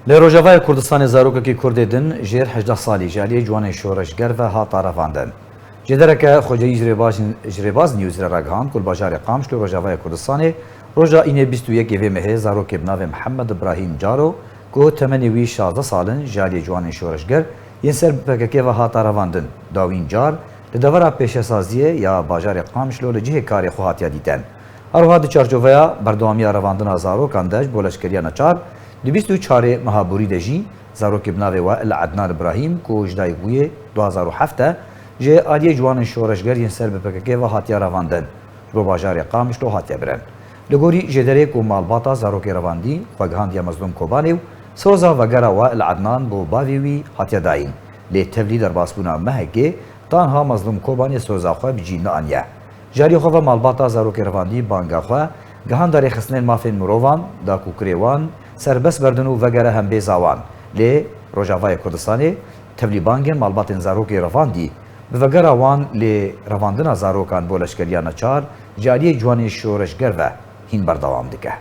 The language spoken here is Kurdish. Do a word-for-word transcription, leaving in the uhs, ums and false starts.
Li Rojavayê Kurdistanê zarokekî Kurdê din jêr hejdeh salî ji aliyê ciwanên şoreşger ve hate revandin. Jêdereke xweceyî ji Rêbaz, ji Rêbaz News re ragihand ku li bajarê Qamişlo Rojavayê Kurdistanê roja înê bîst û yekê vê mehê zarokê bi navê Mihemed Ibrahîm Caro ku temenê wî şazdeh sal in ji aliyê ciwanên şoreşger yên ser bi P K K ve hate revandin. Dawîn car li devera pêşesaziyê ya bajarê Qamişlo li cihê karê xwe hatiye dîtin. Her wiha di çarçoveya berdewamiya revandina zarokan de ji bo leşkeriya neçar, di bîst û çarê meha borî de jî zarokê bi navê Wail Ednan Ibrahîm ku ji dayik bûye du hazar û heft e, ji aliyê ciwanên şoreşger yên ser bi P K K ve hatiye revandin, ji bo bajarê Qamişlo hatiye birin. Li gorî jêderê ku malbata zarokê revandî xwe gihandiye Mezlûm Kobanê û soza vegera Wail Ednan bo bavê wî hatiye dayîn, lê tevlî derbasbûna mehekê tanha Mezlûm Kobanê soza xwe bi cî neaniye. Ji aliyê xwe ve malbata zarokê revandî banga xwe gihanda rêxistinên mafên mirovan da ku kurê wan serbest berdin û vegere hembêza wan. Lê Rojavayê Kurdistanê tevlî bangên malbatên zarokê revandî bi vegera wan lê revandina zarokan bo leşkeriya neçar ji aliyê ciwanên şoreşger ve hîn berdewam dike.